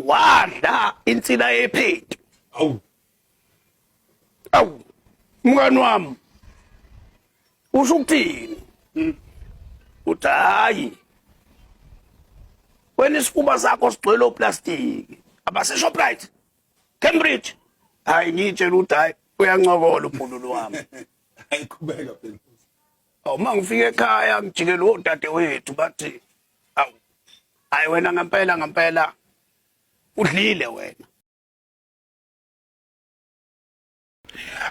Wadla insila yephenti. Awu. Awu. Mngani wami. Usho ukuthini? Uthi hayi. Wena isifuba sakho sigcwele oplastiki. Abase Shoprite. Cambridge. Hayi ngitshela ukuthi hayi uyancokola ubhululu wami. Hayi qhubeka phela. Awu uma ngifika ekhaya ngijikele odadewethu bathi awu hayi wena ngempela ngempela udlile wena.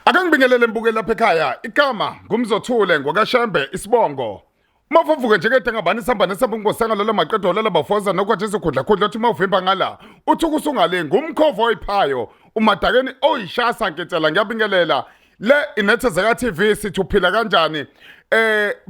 Ake ngibingelele mbuke lapha ekhaya. Igama ngumzothule ngokaShembe isibongo. Mavuvuke nje kede ngabani sihamba nesamba ngosanga lala maqedo lala bafoza nokwathi isikhundla khundla uthi mawuvimba ngala uthuka usungale ngumkhovo oyiphayo umadakeni oyishasa nketsela ngiyabingelela le inethezeka TV sithi uphila kanjani.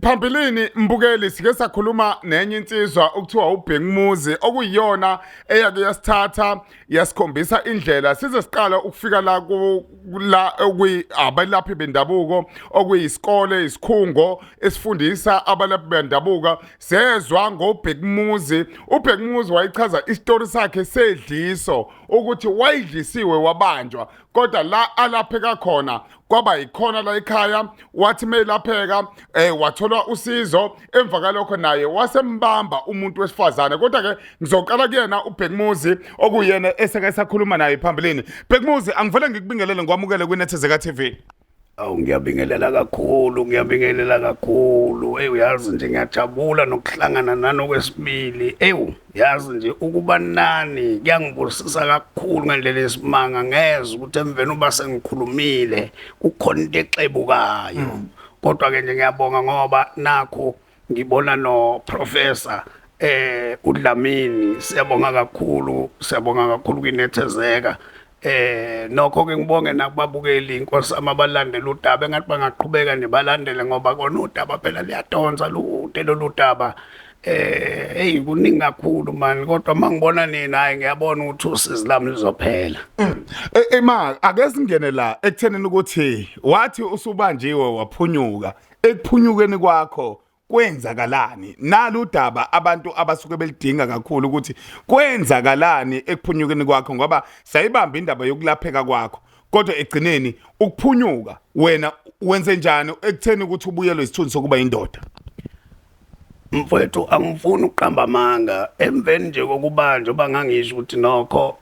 Phambilini mbukeli sike sakhuluma nenye insizwa okuthiwa uBhekumuzi okuyiyona eyake yasithatha yasikhombisa indlela size siqala ukufika la ku la okuyi abalaphi bendabuko okuyisikole isikhungo esifundisa abalaphi bendabuka. Sezwa ngoBhekumuzi. UBhekumuzi wayichaza isitori sakhe sedliso ukuthi wayidlisiwe wabanjwa, kodwa la alapheka khona kwaba yikhona la ekhaya. Wathi melapheka wathola usizo, emva kalokho naye wasembamba umuntu wesifazane. Kodwa ke ngizoqala kuyena uBhekumuzi okuyena eseke sakhuluma naye phambilini. Bhekumuzi, angivele ngikubingelele ngikwamukele kwiNethezeka TV. Awu ngiyabingelela kakhulu, ngiyabingelela kakhulu. Ewu yazi nje ngiyajabula nokuhlangana nanokwesibili. Ewu yazi nje ukuba nani kuyangibusisa kakhulu ngendlela esimanga. Ngezwe ukuthi emveni uba sengikhulumile kukhona into exebukayo. Kodwa ke nje ngiyabonga ngoba nakho ngibona no Professor uDlamini. Siyabonga kakhulu, siyabonga kakhulu kwinethezeka. Nokho ke ngibonge nakubabukeli inkosi amabalandela udaba, engathi bangaqhubeka nebalandele ngoba kona udaba phela liyadonsa lude lolu daba. Hey kuningi kakhulu man, kodwa mangibona nina hayi ngiyabona ukuthi usizi lami lizophela. Ema ake singene la ekuthenini ukuthi wathi usubanjiwe waphunyuka, ekuphunyukeni kwakho kwenzakalani? Nalo udaba abantu abasuke belidinga kakhulu ukuthi kwenzakalani ekuphunyukeni kwakho, ngoba sayibamba indaba yokulapheka kwakho, kodwa egcineni ukuphunyuka wena wenze njani ekutheni ukuthi ubuyelwe isithunzi sokuba indoda? Mfowethu angifuni ukuqamba amanga, emveni nje kokubanjwa njengoba ngangisho ukuthi nokho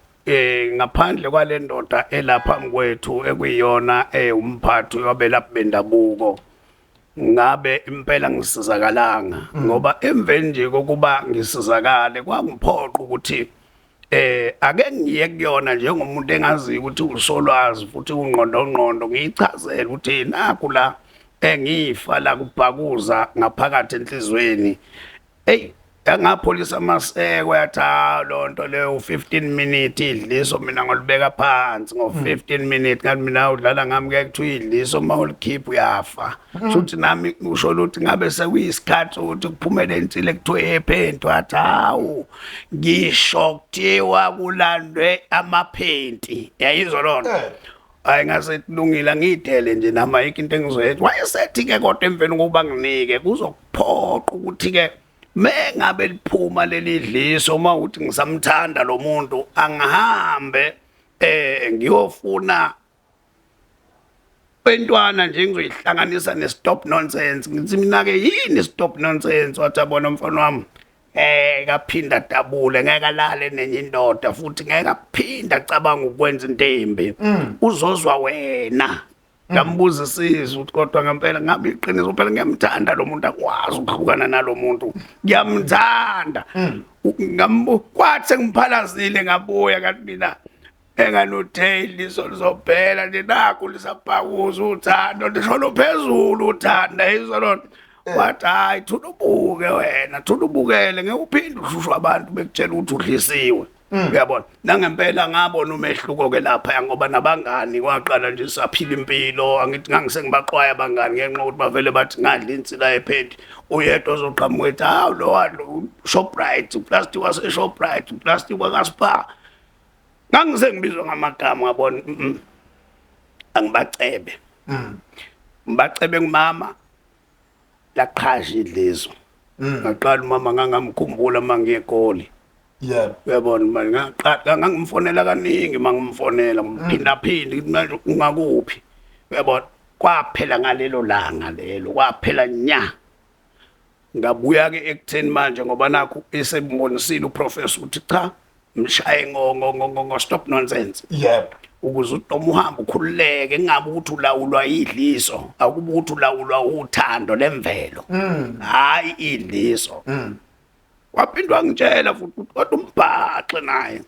ngaphandle kwale ndoda elapha kwethu ekuyiyona umphathi wabelaphi bendabuko, ngabe impela ngisizakalanga, ngoba emveni nje kokuba ngisizakale kwangiphoqa ukuthi ake ngiye kuyona njengomuntu engaziyo ukuthi usolwazi futhi ungqondo ngqondo, ngiyichazele ukuthi nakhu la engifa la kubhakuza ngaphakathi enhlizweni. Hey yangapholisa amaseko yathi ha lonto leyo 15 minutes idliso mina ngolibeka phansi ngo 15 minutes, ngathi mina udlala ngami ke kuthiwa idliso uma ulikhipha uyafa. Futhi nami usho ukuthi ngabe sekuyisikhathi ukuthi kuphumele insile kuthiwe ephenti, wathi hawu ngisho kuthiwa kulandwe amaphenti, yayizwa lonto. Hayi ngase kulungile ngidele nje nami ayikho into engizoyenza. Wayesethi ke kodwa emveni kokuba nginike kuzokuphoqa ukuthi ke mengabe liphuma leli dliso uma uthi ngisamthanda lo muntu angihambe ngiyofuna entwana nje ngizoyihlanganisa ne stop nonsense. Ngithi mina ke yini stop nonsense? Wathi abona mfana wami kaphinda dabule, ngeke alale nenye indoda futhi ngeke aphinda acabanga ukwenza into embi, uzozwa wena. Ngambuza isizwe ukuthi kodwa ngempela ngabe iqiniso phela ngiyamthanda lo muntu, akwazi ukuhlukana nalo muntu, ngiyamthanda. Kwathi sengiphalazile ngabuya kanti mina enganuthe iliso lizophela nje nakhu lisabhakuza uthando lishono phezulu uthanda izolo. Wathi hayi thula ubuke wena, thula ubukele, ngeke uphinde uhlushwe abantu bekutshela ukuthi udlisiwe. Uyabona nangempela ngabona umehluko ke lapha, ngoba nabangani kwaqala nje saphila impilo. Angithi ngangisengibaxwaya abangani ngenxa yokuthi bavele bathi ngadla insila yephenti. Uyedwa ozoqhamuka ethi hawu lo wadla Shoprite, uplastic wase Shoprite, uplastic wakaSpar. Ngangise ngibizwa ngamagama, ngabona angibacebe. Ngibacebe ngumama laqhasha idliso. Ngaqala umama ngangamkhumbula mangiye eGoli. Yebo. Uyabona manje ngaqala ngangimfonela kaningi mangimfonela ngiphinda phinda ngithi manje ungakuphi. Uyabona kwaphela ngalelo langa lelo kwaphela nya. Ngabuya ke ekutheni manje ngoba nakhu esembonisile uprofessor ukuthi cha mshaye ngo ngo ngo ngo stop nonsense. Yebo. Ukuze uthi noma uhamba ukhululeke kungabe ukuthi ulawulwa idliso akuba ukuthi ulawulwa uthando lemvelo. Hayi idliso. Waphinde wangitshela futhi ukuthi kodwa umbhaxe naye.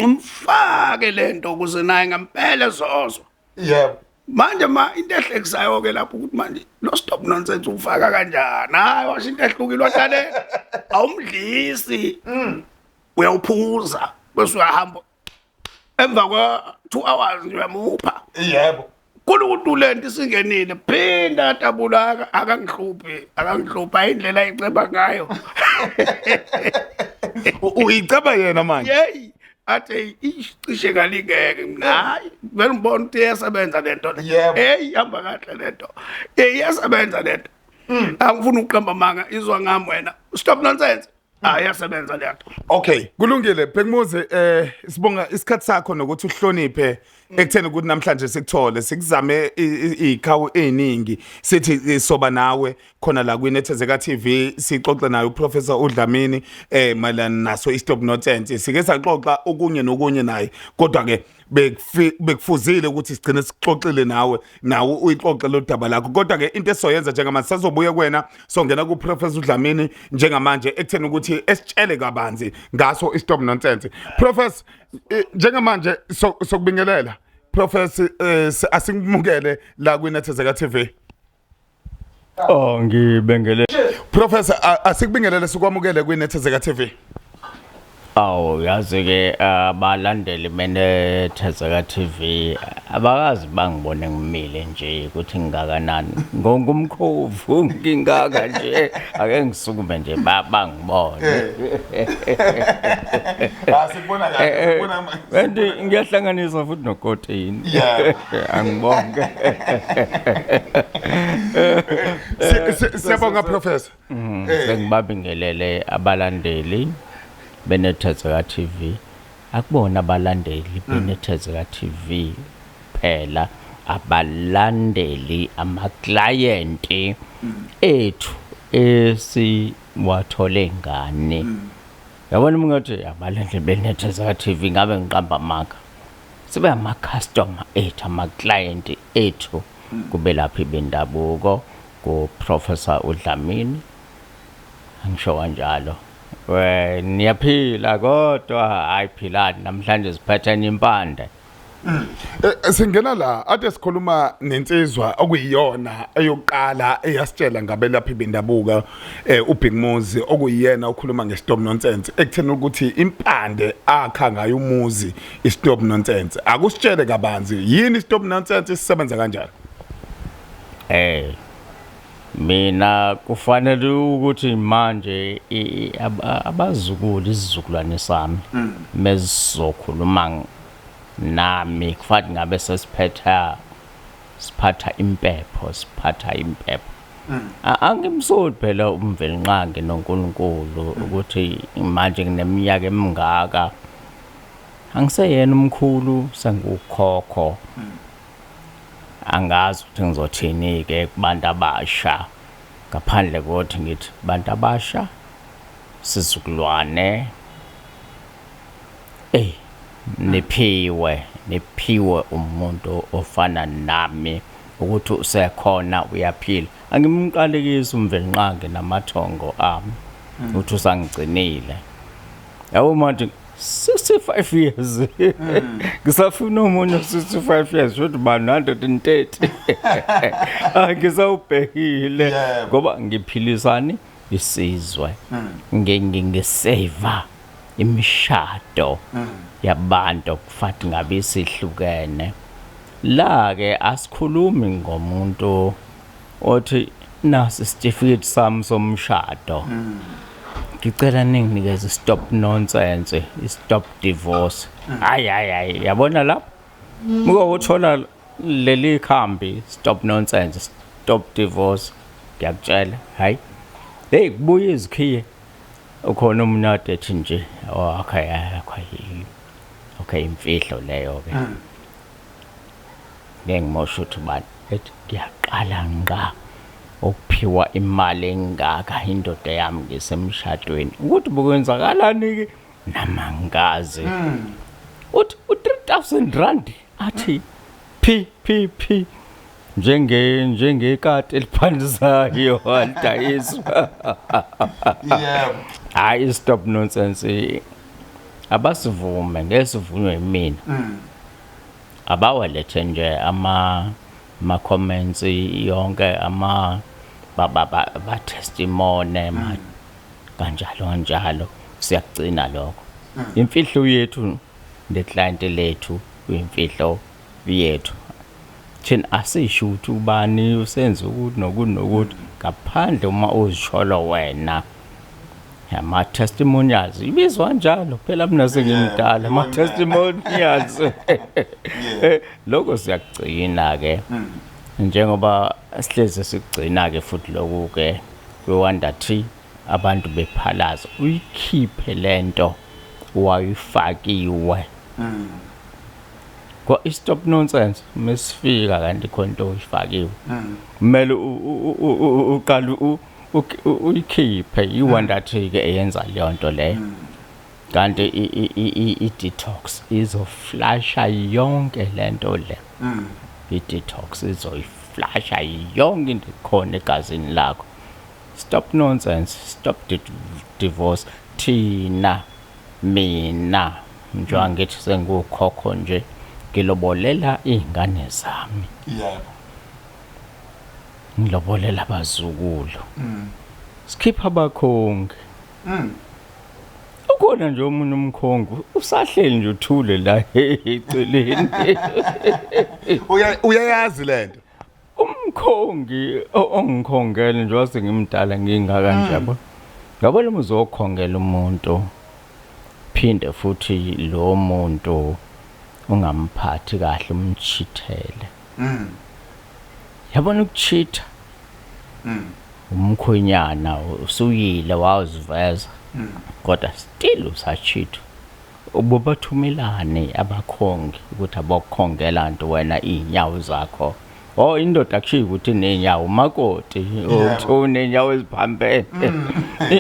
Umfake lento ukuze naye ngempela ezozwa. Yebo. Manje ma into ehlekisayo ke lapho ukuthi manje lo stop nonsense ufaka kanjani? Hayi washo into ehlukile wahlale awumdlisi. Uyawuphuza bese uyahamba emva kwa 2 hours nje uyamupha. Yebo. Kulukutu lento isingenile phinda tabula akangihluphi akangihluphi indlela ayiceba ngayo. Uyiceba yena manje. Yey athi icishe kalingeke mina hayi vele ngibona ukuthi iyasebenza lento le. Yebo. Hey ihamba kahle lento. Hey iyasebenza lento. Angifuni ukuqamba manga izwa ngami wena. Stop nonsense. Ah iyasebenza lento. Okay, kulungile Bhekumuzi sibonga isikhathi sakho nokuthi uhloniphe ekutheni ukuthi namhlanje sikuthole sikuzame izikhawu eziningi sithi soba nawe khona la kwiNethezeka TV sixoxe naye uProfessor uDlamini mayelana naso istop nonsense sike saxoxa okunye nokunye naye kodwa ke bekufuzile ukuthi sigcine sixoxile nawe nawe uyixoxe lo daba lakho kodwa ke into esizoyenza njengamanje sazobuya kuwena songena ku Professor uDlamini njengamanje ekutheni ukuthi esitshele kabanzi ngaso istop nonsense. Professor, njengamanje sokubingelela Professor, asikumukele la kwiNethezeka TV. Oh ngibengele. Professor, asikubingelele sikwamukele kwiNethezeka TV. Awu yazi ke abalandeli beNethezeka TV abakazi bangibone ngimile nje ukuthi ngingakanani. Ngongumkhovu ngingaka nje ake ngisukume nje bangibone. Asikubona kahle sikubona. Kanti ngiyahlanganisa futhi nokotini. Yeah. Angibonge. Siyabonga Professor. Sengibabingelele abalandeli beNethezeka TV. Akubona abalandeli beNethezeka TV phela abalandeli ama-client ethu esiwathole ngani. Yabona uma ngathi abalandeli beNethezeka TV ngabe ngiqamba amanga. Sibe ama-customer ethu, ama-client ethu kubelaphi bendabuko ku Professor uDlamini. Angisho kanjalo. We niyaphila kodwa hayi philani namhlanje siphethe enye impande. Singena la ade sikhuluma nensizwa okuyiyona eyokuqala eyasitshela ngabelaphi bendabuka uBhekumuzi okuyiyena okhuluma ngestop nonsense ekutheni ukuthi impande akha ngayo umuzi istop nonsense. Akusitshele kabanzi yini istop nonsense isisebenza kanjani? Mina kufanele ukuthi manje abazukulu isizukulwane sami mezizokhuluma nami kufanele ngabe sesiphetha siphatha impepho siphatha impepho. Angimsoli phela uMvelinqangi noNkulunkulu ukuthi manje ngineminyaka emingaka angiseyena umkhulu sengukhokho. Angazi ukuthi ngizothini ke kubantu abasha ngaphandle kokuthi ngithi bantu abasha sizukulwane niphiwe umuntu ofana nami ukuthi usekhona uyaphila. Angimqalekisi uMvelinqangi namathongo ami ukuthi usangigcinile. Yabo manje 65 years ngisafuna omunye 65 years shothi ba 130 angisawubhekile ngoba ngiphilisani isizwe ngisave imishado yabantu kufanele ngabe isihlukene. La ke asikhulumi ngomuntu othi nasi isitifiketi sami somshado ngicela ninginikeze stop nonsense stop divorce. Hayi hayi hayi yabona lapho muke uthola leli khambi stop nonsense stop divorce ngiyakutshela hayi hey kubuye izikhiye. Ukhona umunade ethi nje, oh, okay, okay, okay, imfihlo leyo ke. Ngeke ngimoshe ukuthi ubani ethi ngiyaqala ngqa ukuphiwa imali engaka indoda yami ngisemshadweni, ukuthi bokwenzakalani ke namangazi. Uthi u3000 rand athi p p p njengekati eliphandisayo alidayiswa. Hayi, stop nonsense, abasivume ngesivunywe yimina. Abawalethe nje ama comments yonke, ama ba ba ba testimony ma kanjalo kanjalo, siyagcina lokho. Imfihlo yethu neclient lethu, kuyimfihlo yethu thina, asisho ukuthi ubani usenza ukuthi nokuthi nokuthi, ngaphandle uma uzisholo wena. Ama testimonials ibizwa kanjalo phela, mina sengimdala, ama testimonials. Lokho siyakugcina ke, njengoba sihlezi sikugcina ke futhi lokhu ke kwe-Wonder Tree. Abantu bephalaza, uyikhiphe lento wayifakiwe ko stop nonsense. Mesifika kanti khona into oyifakiwe, kumele uqale uyikhiphe. I-Wonder Tree ke eyenza leyo nto leyo, kanti i-detox izoflasha yonke lento le. I-detox izoyiflasha yonke into ekhona egazini lakho. Stop nonsense, stop divorce. Thina, mina njengoba ngithi sengukhokho nje, ngilobolela iy'ngane zami, ngilobolela abazukulu, sikhipha abakhongi. Ukhona nje omunye umkhongi usahleli nje, uthule la eceleni. Uyayazi lento. Umkhongi ongikhongele nje wase ngimdala ngingaka nje, yabo, yabona, uma uzokhongela umuntu, phinde futhi lo muntu ungamphathi kahle, umchithele. Yabona, ukuchitha umkhwenyana usuyile wawuziveza, kodwa still usachitha. Ubobathumelane abakhongi ukuthi abokukhongela nto wena iy'nyawo zakho. Oh, indoda akushiyo ukuthi iney'nyawo, umakoti uthi uney'nyawo eziphambene.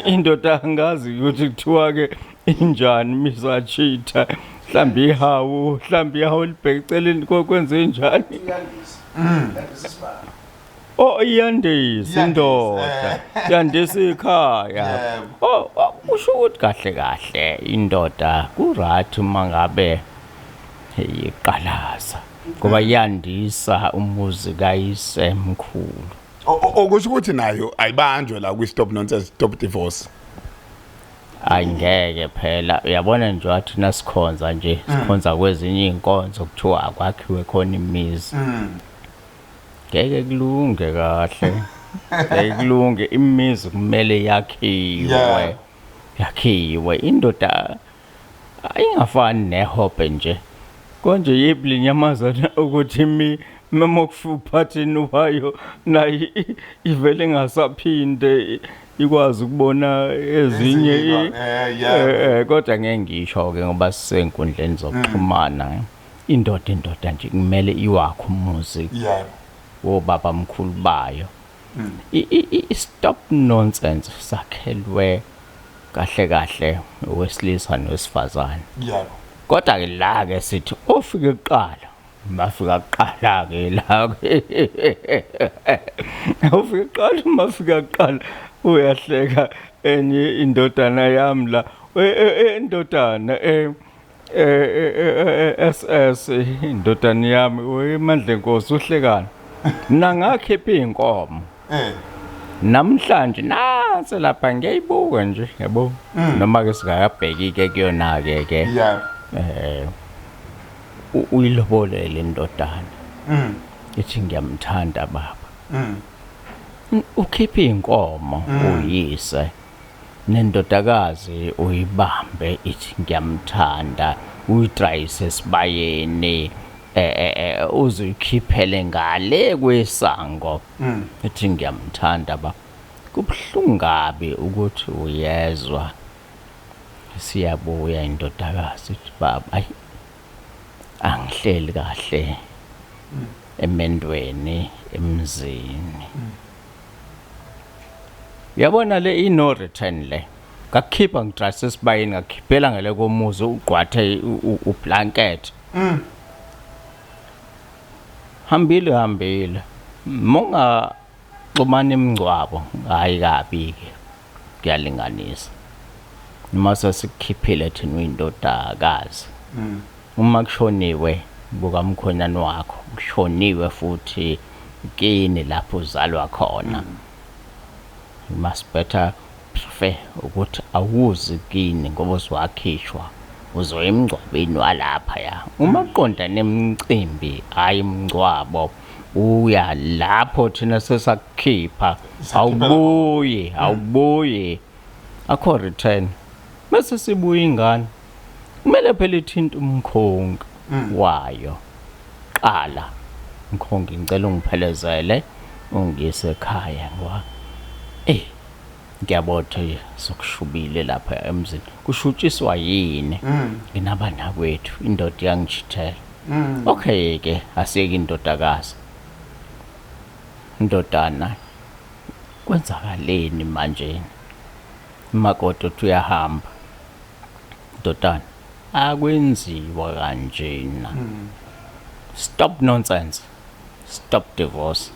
Indoda angazi ukuthi kuthiwa-ke injani misachitha, mhlawumbe ihawu, mhlawumbe ihawu libheke eceleni, kwenze njani? Oh, iyandisa indoda, yandisa ikhaya. Oh, kusho ukuthi kahle kahle indoda ku-right uma ngabe iqalaza, ngoba iyandisa umuzi kayise mkhulu. Okusho ukuthi nayo ayibanjwe la kwi stop nonsense, stop divorce. Ayingeke phela, uyabona nje, wathi nasikhonza nje, sikhonza kwezinye iy'nkonzo, kuthiwa akwakhiwe khona imizi, ngeke kulunge kahle, ngeke kulunge. Imizi kumele yakhiwe, yakhiwe. Indoda ayingafani nehobhe nje konje, yiphi lenyamazana ukuthi mi memokufuphathini wayo nayo ivele ingasaphinde ikwazi ukubona ezinye? Ezinye, yeah. Kodwa ngeke ngisho ke ngoba sisenkundleni zokuxhumana. Indoda nje kumele iwakhe umuzi wobaba mkhulu bayo. I-stop nonsense sakhelwe kahle kahle owesilisa nowesifazane. Kodwa ke la ke sithi ofike kuqala, bafika kuqala ke la ke, ofike kuqala, mafika kuqala. Uyahleka enye indodana yami la, indodana SS, indodana yami wemandla enkosi, uhlekana mina ngakhipha inkomo. Namhlanje nansi lapha, ngiyayibuka nje, yabo, noma ke singayabheki ke kuyona ke ke. Uyilobolele indodana, ithi ngiyamthanda baba. Ukhipha inkomo uyise, nendodakazi uyibambe ithi ngiyamthanda, uyitrayise esibayeni, uzuyikhiphele ngale kwesango, ithi ngiyamthanda ba. Kubuhlungu kabi ukuthi uyezwa. Siyabuya indodakazi ithi baba ayi angihleli kahle emendweni emzini. Uyabona le i-no return le. Ngakukhipha ngidrase esibayeni ngakhiphela ngale komuzi ugqwathe ublanket. Hambile hambile. Monga xumana imingcwabo hayi kabi ke kuyalinganisa. Uma sesikukhiphile thina uyindodakazi. Uma kushoniwe bukamkhwenyana wakho kushoniwe futhi kini lapho uzalwa khona. You must better prefer ukuthi awuzi kini ngoba usuwakhishwa uzoya emngcwabeni walapha ya. Uma kuqonda nemicimbi hayi imingcwabo uya lapho thina sesakukhipha awubuyi awubuyi akho return. Bese sibuya ingane kumele phela ithinta umkhongi wayo qala mkhongi ngicela ungiphelezele ungiyise ekhaya ngoba eh ngiyabotha sokushubile lapha emzini kushutshiswa yini nginabanakwethu indoda iyangijithela. Okay ke asiyeke indodakazi indodana kwenzakaleni manje makoti uthi uyahamba ndodana akwenziwa kanjena. Stop nonsense, stop divorce,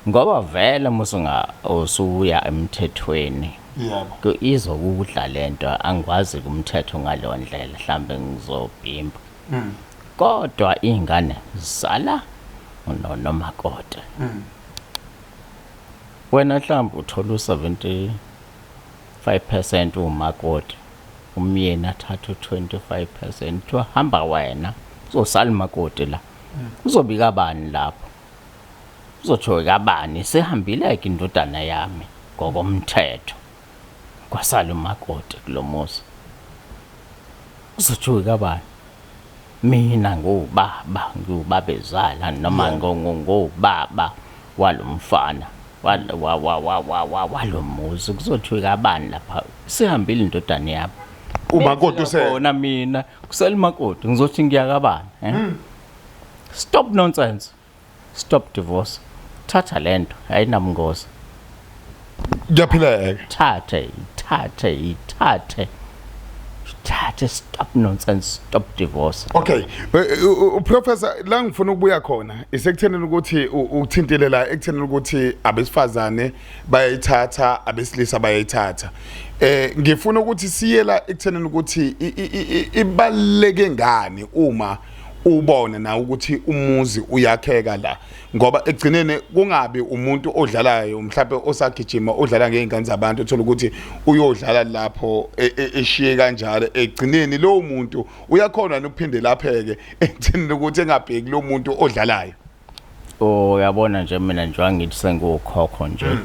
ngoba vele musunga usuya emthethweni Yebo. Izokudla lento angikwazi kumthetho ngaleyo ndlela mhlambe ngizobhimba. Kodwa ingane zala nomakoti. Wena mhlawumbe uthola u-75% umakoti, umyeni athathe u-25%, kuthiwa hamba wena uzosala umakoti la. Uzobika bani lapho? Uzothiwa kabani sehambile-ke indodana yami ngokomthetho. Kwasala umakoti kulo muzi. Uzothiwa kabani? Mina ngubaba, ngiwubabezala noma ngubaba walomfana walo muzi kuzothiwa kabani lapha sihambile indodana yami. Umakoti use Khona mina kusela umakoti ngizothi ngiyakabani eh? Stop nonsense, stop divorce. Thatha lento ayinamngozi. Kuyaphileka. Thathe ithathe ithathe ithathe, stop nonsense, stop divorce. Okay, uprofessor la ngifuna ukubuya khona isekuthenini ukuthi uthintile la ekuthenini ukuthi abesifazane bayayithatha abesilisa bayayithatha. Ngifuna ukuthi siyela ekuthenini ukuthi ibaluleke ngani uma ubone na ukuthi umuzi uyakheka la, ngoba ekugcineni kungabi umuntu odlalayo mhlawumbe osagijima odlala ngey'ngane zabantu uthola ukuthi uyodlala lapho eshiye kanjalo, ekugcineni lowo muntu uyakhona nokuphinde lapheke ekuthenini ukuthi engabheki lo muntu odlalayo. Oh uyabona nje mina nje ngithi sengukhokho nje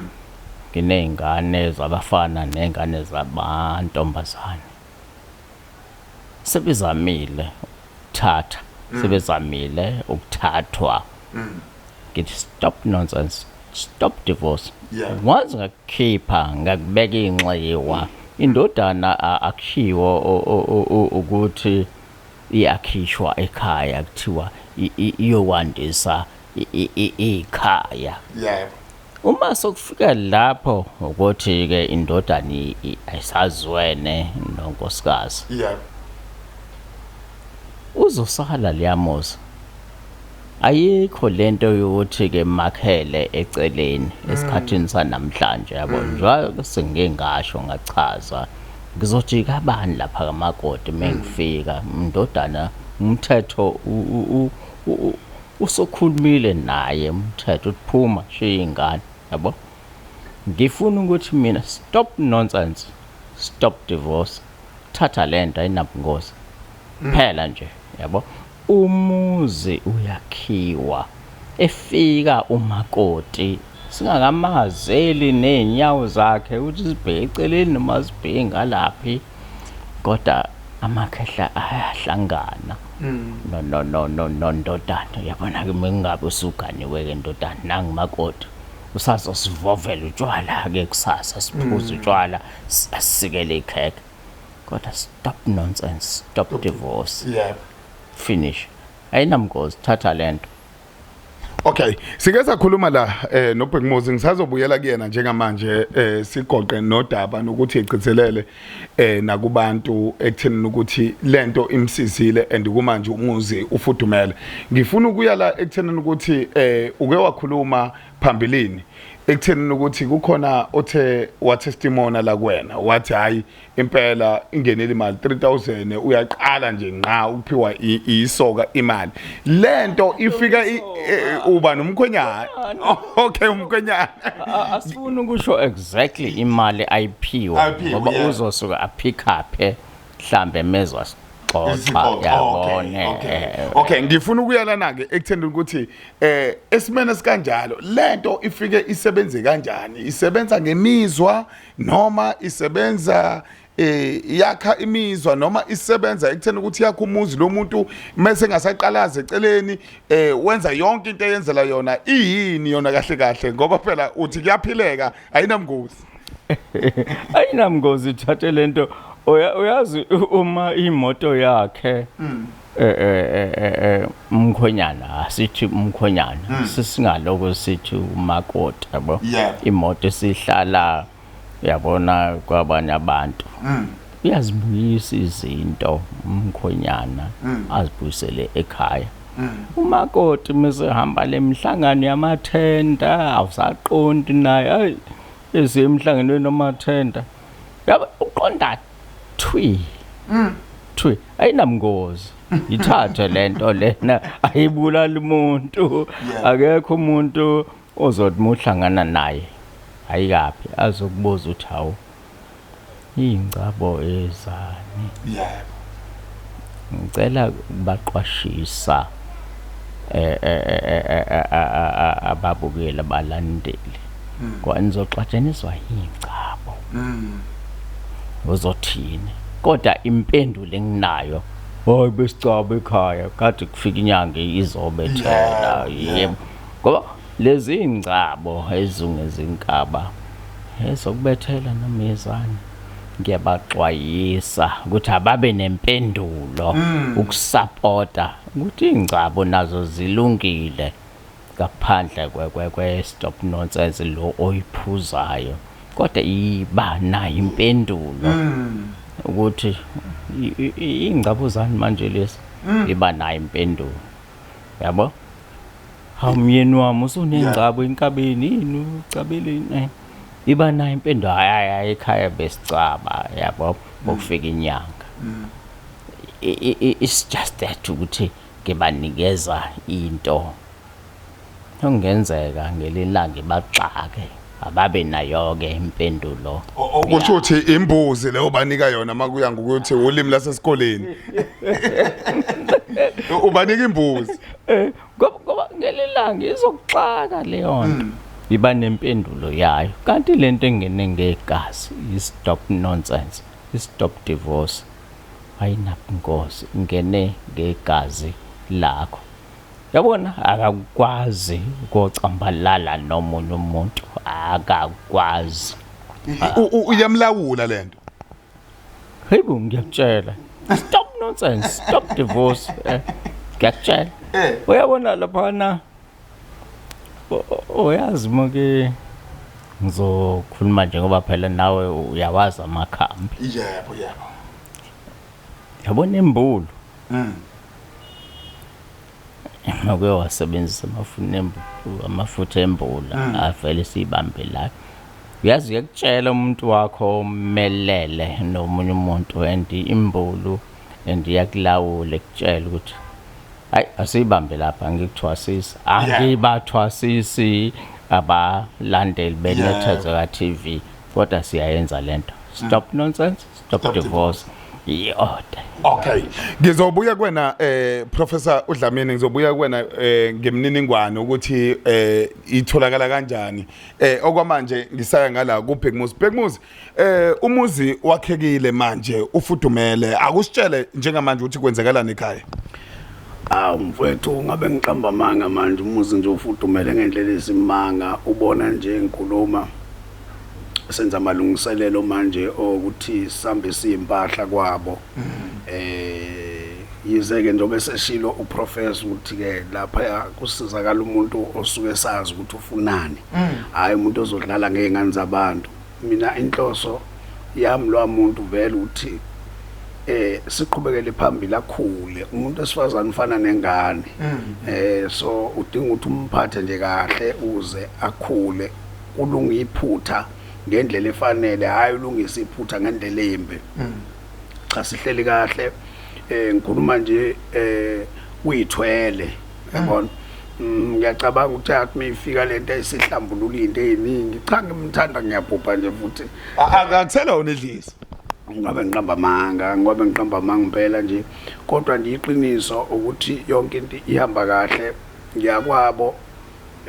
nginey'ngane zabafana ney'ngane zabantombazane sebezamile ukuthatha sebezamile ukuthathwa. Ngithi stop nonsense, stop divorce. Once ngakukhipha ngakubeka inxewa indodana akushiwo ukuthi iyakhishwa ekhaya kuthiwa iyokwandisa ikhaya. Yebo. Uma sokufika lapho ukuthi ke indodana ayisazwene nonkosikazi. Yebo. Uzosala liyamuzi. Ayikho lento yokuthi ke makhele eceleni esikhathini sanamhlanje yabo nje sengike ngasho ngachaza ngizothi kabani lapha kamakoti mengifika indodana umthetho usokhulumile naye umthetho uphuma shiya ingane yabo. Ngifuna ukuthi mina stop nonsense, stop divorce, thatha lento ayinabungozi phela nje yabo. Umuzi uyakhiwa efika umakoti singakamazeli nezinyawo zakhe ukuthi sibheke eceleni noma sibheke ngalaphi, kodwa amakhehla ayahlangana no no no no no ndodana uyabona ke mengabe usuganiwe ke ndodana nangumakoti usazosivovela utshwala ke kusasa siphuze utshwala asisikele ikhekhe. Kodwa stop nonsense, stop divorce. Yebo. Finish. Ayinamgozi, thatha lento. Okay, sike sakhuluma la noBhekumuzi, ngisazobuyela kuyena njengamanje, sigoqe nodaba nokuthi igcithelele nakubantu ekutheni ukuthi lento imsizile and kumanje umuzi ufudumele. Ngifuna ukuya la ekutheni ukuthi uke wakhuluma phambilini ekutheni ukuthi kukhona othe wa testimony la kuwena, wathi hayi impela ingenele imali 3000, uyaqala nje nqa ukuphiwa isoka imali, lento ifika uba nomkhwenyana. Okay, umkhwenyana. Asifuni ukusho exactly imali ayiphiwa Ayiphiwe, ngoba uzosuka apick up mhlambe mezwa sixoxa, yabona. Okay, ngifuna ukuyalana ke ekutheni ukuthi esimene esikanjalo lento ifike isebenze kanjani, isebenza ngemizwa noma isebenza yakha imizwa, noma isebenza ekutheni ukuthi yakha umuzi lo muntu mase ngasaqalaza eceleni, wenza yonke into eyenzela yona, iyini yona kahle kahle? Ngoba phela uthi kuyaphileka, ayinamngozi. Ayinamngozi, ithathe lento. Uyazi uma imoto yakhe umkhonyana, asithi umkhonyana, sisingaloko sithi umakoti, yabo, imoto esihlala, yabona, kwabanye abantu uyazibuyisa izinto umkhonyana, azibuyisele ekhaya. Umakoti mase hamba lemhlangano yamathenda, awusaqondi naye, hayi, esemhlanganweni wamathenda, yabo, uqonda thwi thwi. Ayinamngozi, ithathe lento lena, ayibulali umuntu. Akekho umuntu ozothi muhlangana naye ayikapi azokubuza ukuthi hawu, ingcabo ezani. Ngicela ukubaqwashisa ababukeli, abalandeli, ngoba nizoxatshaniswa ingcabo, uzothini? Kodwa impendulo enginayo, hayi, besicaba ekhaya kade kufika inyanga izobethela. Yebo, ngoba lezi ingcabo ezungeza inkaba ezokubethela noma ezani, ngiyabaxwayisa ukuthi ababe nempendulo ukusapota ukuthi ingcabo nazo zilungile ngaphandle kwe stop nonsense lo oyiphuzayo, kodwa iba nayo impendulo ukuthi ingcabo zani manje lesi, iba nayo impendulo, yabo. Hawu, myeni wami usunengcabo enkabeni, yini ucabeleni? Iba nayo impendulo, hayi hayi hayi, ekhaya besicaba, yabo, bokufika inyanga. It's just that ukuthi ngibanikeza into okungenzeka ngelinye baxake, ababe nayo-ke impendulo. Okusho ukuthi imbuzi leyo banika yona, makuya ngokuthi ulimi lasesikoleni ubanika imbuzi. Ngoba ngelilanga izokuxaka leyo nto, iba nempendulo yayo. Kanti lento engene ngegazi, i-stop nonsense, i-stop divorce, ayinabungozi, ingene ngegazi lakho, yabona, akakwazi ukocambalala nomunye umuntu, akakwazi. Uyamlawula lento. Hey bo, ngiyakutshela, stop nonsense, stop divorce, ngiyakutshela. Uyabona laphana, uyazi make ngizokhuluma nje ngoba phela nawe uyawazi amakhambi. Yebo yebo. Yabona imbulu, make wasebenzisa amafutha embulu, amafutha embula avele siyibambe la, uyazi, uyakutshela umuntu wakho omelele nomunye umuntu, and imbulu and iyakulawula, ekutshela ukuthi hayi, asiyibambe lapha, ngikuthwasisi, angibathwasisi abalandeli beNethezeka TV, kodwa siyayenza lento, stop nonsense, stop Stop. divorce, i-order. Okay. Ngizobuya kuwena Professor uDlamini, ngizobuya kuwena ngemininingwane ukuthi itholakala kanjani. Okwamanje ngisaya ngala kuBhekumuzi. Bhekumuzi, umuzi wakhekile manje, ufudumele. Akusitshele njengamanje ukuthi kwenzekalani ekhaya. Awu mfowethu, ngabe ngiqamba amanga manje, umuzi nje ufudumele ngendlela esimanga, ubona nje ngikhuluma. Senza amalungiselelo manje okuthi sambe siyimpahla kwabo. Yize ke njengoba eseshilo uprofessor ukuthi ke lapha kusizakala umuntu osuke sazi ukuthi ufunani, hayi umuntu ozodlala ngezingane zabantu. Mina inhloso yami lo muntu vele ukuthi siqhubekele phambili, akhule. Umuntu esifazane ufana nengane, so udinga ukuthi umphathe nje kahle uze akhule, kulunga iphutha ngendlela efanele, hayi ulungisa iphutha ngendlela embi. Cha, sihleli kahle. Ngikhuluma nje uyithwele, yabona. Ngiyacabanga ukuthi athi mayifika lento esihlambulula into eziningi. Cha, ngimthanda, ngiyabhubha nje futhi. Akakuthela wona idlisi. Ngabe ngiqamba amanga, ngobe ngiqamba amanga impela nje, kodwa nje iqiniso ukuthi yonke into ihamba kahle. Ngiyakwabo,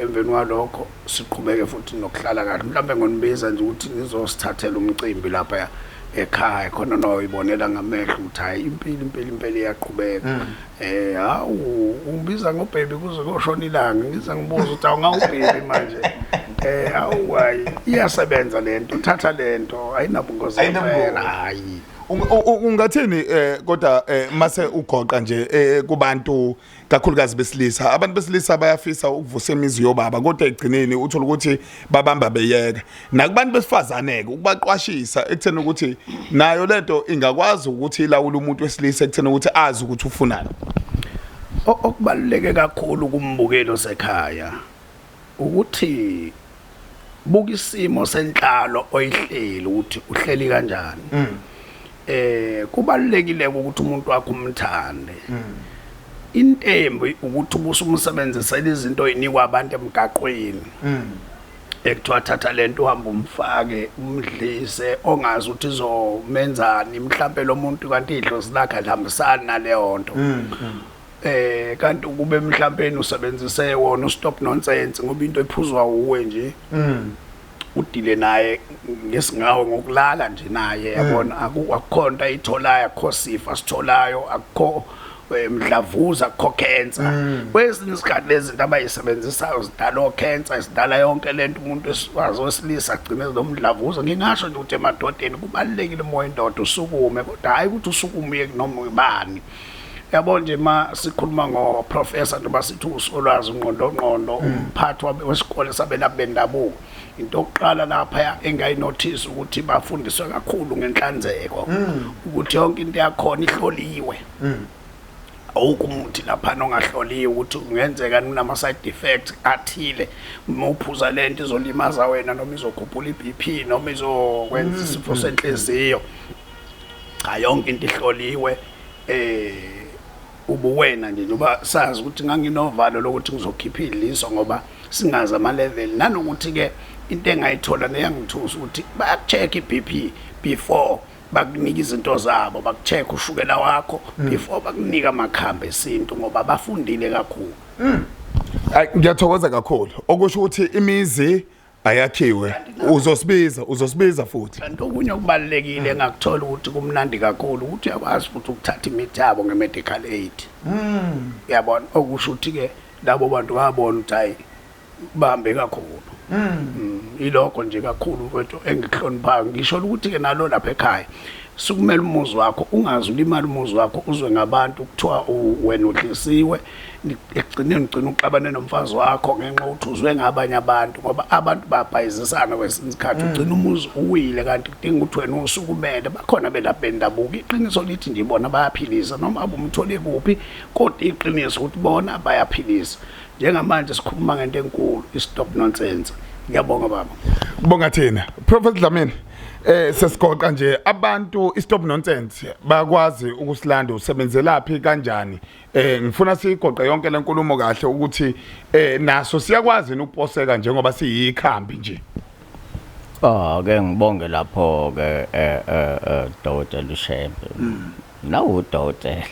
emveni kwalokho siqhubeke futhi nokuhlala kahle. Mhlawumbe ngonibiza nje ukuthi nizosithathela umcimbi lapha ekhaya khona, noyibonela ngamehlo ukuthi hayi, impilo impilo impela iyaqhubeka. Hawu, ungibiza ngobhebi kuze koshona ilanga, ngize ngibuza ukuthi awungawubhebi manje. Hawu, hayi, iyasebenza lento, uthatha lento, ayinabungozi. Ayinabungozi. Impela hayi. Ungathini kodwa mase ugoqa nje kubantu, kakhulukazi besilisa? Abantu besilisa bayafisa ukuvusa imizi yobaba, kodwa egcineni uthola ukuthi babamba beyeka. Nakubantu besifazane ke, ukubaqwashisa ekutheni ukuthi nayo lento ingakwazi ukuthi ilawule umuntu wesilisa ekutheni ukuthi azi ukuthi ufunani. Okubaluleke kakhulu kumbukelo sekhaya ukuthi buka isimo senhlalo oyihleli, ukuthi uhleli kanjani. Kubalulekile ukuthi umuntu wakho umthande. Intembi ukuthi ubusumsebenzisela izinto oyinikwa abantu emgaqweni, ekuthiwa thatha lento uhamba umfake umdlise, ongazi ukuthi izomenzani. Mhlambe lo muntu kanti idlozi lakhe alihambisani naleyo nto. Kanti ukube mhlawumbe usebenzise wona stop nonsense, ngoba into ephuzwa uwe nje, udile naye ngesingawe ngokulala nje naye, yabona, akukho nto ayitholayo, akukho sifo asitholayo, akukho mdlavuza, akukho cancer. Kwesinye isikhathi lezi zinto abayisebenzisayo zidala o-cancer, zidala yonke lento, umuntu esiwazi wesilisa agcine nomdlavuza. Ngingasho nje ukuthi emadodeni kubalulekile uma indoda usukume, kodwa hhayi ukuthi usukume uye noma ubani, yabo. Nje ma sikhuluma ngoprofessor, njengoba sithi usolwazi ungqondo ngqondo, umphathi wesikole sabelaphi bendabuko, into yokuqala lapha engayinothisa ukuthi bafundiswe kakhulu ngenhlanzeko, ukuthi yonke into yakhona ihloliwe. Awukho umuthi laphana ongahloliwe, ukuthi kungenzeka kunama-side effects athile. Uma uphuza lento izolimaza wena, noma izokhuphula i-BP, noma izokwenza isifo senhliziyo. Cha, yonke into ihloliwe. Ubuwena nje, njengoba sazi ukuthi nganginovalo lokuthi ngizokhipha idliso ngoba singazi ama-level, nanokuthi-ke into engayithola neyangithusa ukuthi bayaku-check i-BP before bakunika izinto zabo, baku-check ushukela wakho before bakunika amakhambi esintu, ngoba bafundile kakhulu. Hayi, ngiyathokoza kakhulu. Okusho ukuthi imizi ayakhiwe. Uzosibiza, uzosibiza futhi. Kanti okunye okubalulekile engakuthola ukuthi kumnandi kakhulu ukuthi uyakwazi futhi ukuthatha imithi yabo nge-medical aid, uyabona. Okusho ukuthi-ke labo bantu bayabona ukuthi hayi, bahambe kakhulu. Ilokho nje kakhulu kwethu engikuhloniphayo. Ngisho ukuthi-ke nalo lapha ekhaya sukumele umuzi wakho, ungaze ulimale umuzi wakho, uzwe ngabantu kuthiwa wena udlisiwe. Ekugcineni ugcina uxabane nomfazi wakho ngenxa yokuthi uzwe ngabanye abantu, ngoba abantu babhayizisana kwesinye isikhathi, ugcina umuzi uwile, kanti kudinga ukuthi wena usukumele. Bakhona belapha bendabuko, iqiniso lithi nje bona bayaphilisa noma abumthole kuphi, kodwa iqiniso ukuthi bona bayaphilisa. Njengamanje sikhuluma ngento enkulu, i-stop nonsense. Ngiyabonga, baba. Kubonga thina. Prophet Dlamini, sesigoqa nje abantu, i-stop nonsense bayakwazi ukusilanda, usebenzelaphi, kanjani? Ngifuna siyigoqe yonke lenkulumo kahle ukuthi naso siyakwazi yini ukuposeka njengoba siyikhambi nje. Oh, ke ngibonge lapho ke Dr. Lushembe. Nawu udokotela.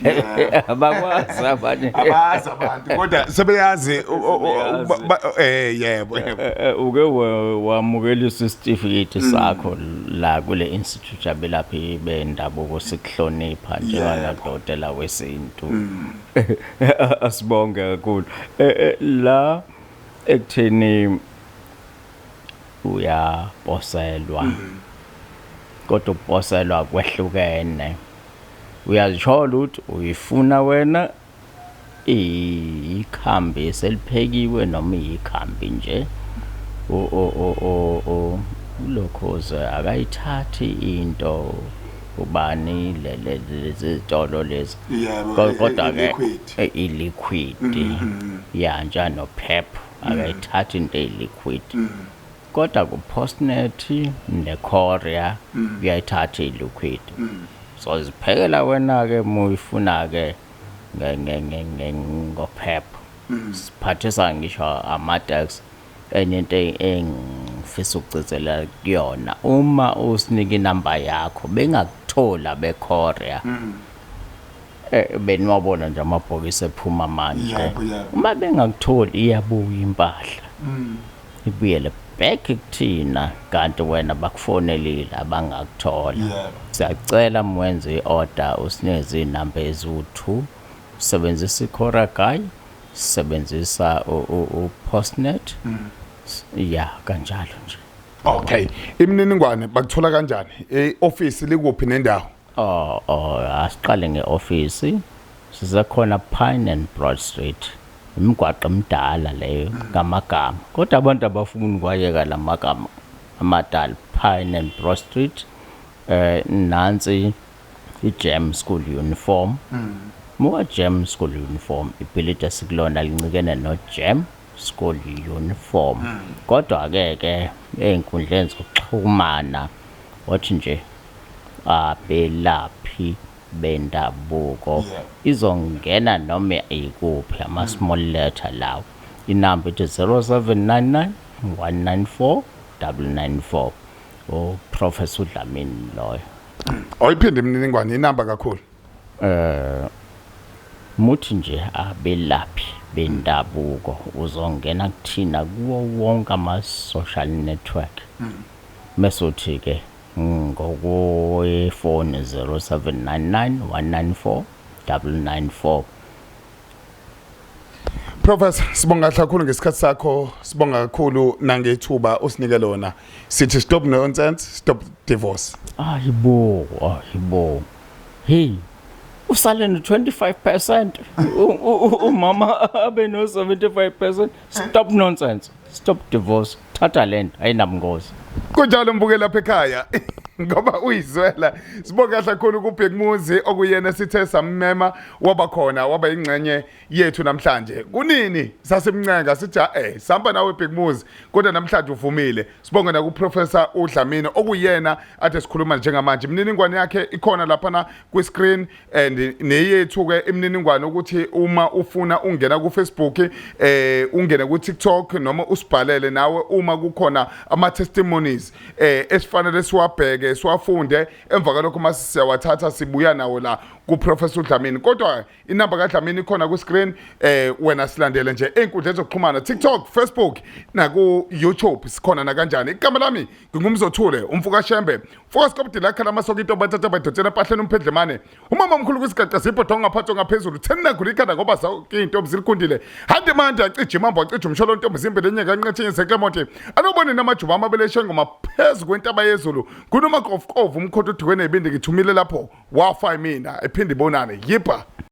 Abakwazi abanye. Abazi abantu, kodwa sebeyazi Sebeyazi. Yebo, yebo. Uke wamukelisa isitifiketi sakho la kule institute yabelaphi bendabuko, sikuhlonipha njenganodokotela wesintu. Asibonge kakhulu. La ekutheni Uyaposelwa. Kodwa ukuposelwa kwehlukene. Uyazishola ukuthi uyifuna wena ikhambi seliphekiwe noma ikhambi nje. O ulokhoze akayithathi into ubani lezi zitolo lezi. Kodwa ke i-liquid. I-liquid ya, njano pep akayithathi into eyi-liquid, kodwa ku-Postnet ne-courier uyayithatha i-liquid. So ziphekela wena-ke uma uyifuna-ke ngo-pep, siphathisa ngisho ama-tax. Enye into engifisa ukugcizelela kuyona, uma usinika inamba yakho bengakuthola be-courier, beniwabona nje amabhokisi ephuma manje. Yebo, yebo. Uma bengakutholi, iyabuya impahla, ibuyele back kuthina, kanti wena bakufonelile abangakuthola. Siyacela mwenze i-order usinikeze iy'namba eziwu-2. Sebenzisa i-Courier Guy, sebenzisa u-Postnet, ya, kanjalo nje. Okay, imininingwane bakuthola kanjani? I-office likuphi nendawo? Oh, asiqale nge-office. Sisekhona Pine and Broad Street, imigwaqo emidala leyo ngamagama, kodwa abantu abafuni kwayeka lamagama amadala. Pine and Broad Street, nansi i-Gem School Uniform. Muka Gem School Uniform, ibhilidi esikulona lincikene no Gem School Uniform. Kodwa ke ey'nkundleni zokuxhumana wathi nje abelaphi bendabuko, izongena noma ikuphi, ama small letter lawo. Inamba ithi 0799 194 994, o Professor Dlamini loyo. Awuyiphinde imininingwane, inamba kakhulu. Muthi nje abelaphi bendabuko, uzongena kuthina kuwo wonke ama social network. Mase uthi ke ngokwefoni 0799 194 994. Professor, sibonga kakhulu ngesikhathi sakho, sibonga kakhulu nangethuba osinike lona. Sithi stop nonsense, stop divorce. Ayibo, ayibo, hey, usale no-25%, umama abe no-75%. Stop nonsense, stop divorce. Thatha lento, ayinabungozi. Kunjalo, mbukeli lapha ekhaya, ngoba uyizwela. Sibonga kakhulu kuBhekumuzi okuyena sithe sammema waba khona, waba ingxenye yethu namhlanje. Kunini sasimncenga sithi sihamba nawe Bhekumuzi, kodwa namhlanje uvumile. Sibonga na kuProfessor uDlamini okuyena ade sikhuluma njengamanje. Imininingwane yakhe ikhona lapha na kwi-screen and neyethu ke imininingwane, ukuthi uma ufuna ungena ku Facebook, ungene ku TikTok noma usibhalele nawe uma kukhona ama testimonies esifanele siwabheke, siwafunde. Emva kwalokho mase siyawathatha, sibuya nawo la ku Professor Dlamini. Kodwa inamba kaDlamini ikhona ku screen. Wena silandele nje einkundleni zokuxhumana, TikTok, Facebook naku YouTube, sikhona na kanjani. Igama lami ngingumzothule umfuka Shembe, mfuka Skopdi lakha lamasoko, into bathatha badotsela empahleni, umphendlemane, umama omkhulu kwisigaqa zibhodonga ngaphansi ngaphezulu thenina ikhanda, ngoba zonke iy'ntombi zilikhundile. Handi manje acija imambo, acija umsholo, ntombi zimbili enyeka nqethinye zeklemonti, anobone namajuba amabele eshengoma phezu kwentaba yezulu kunomakofukofu, umkhonto udikwe nebindi. Ngithumile lapho wafa mina ephinde ibonane yipha.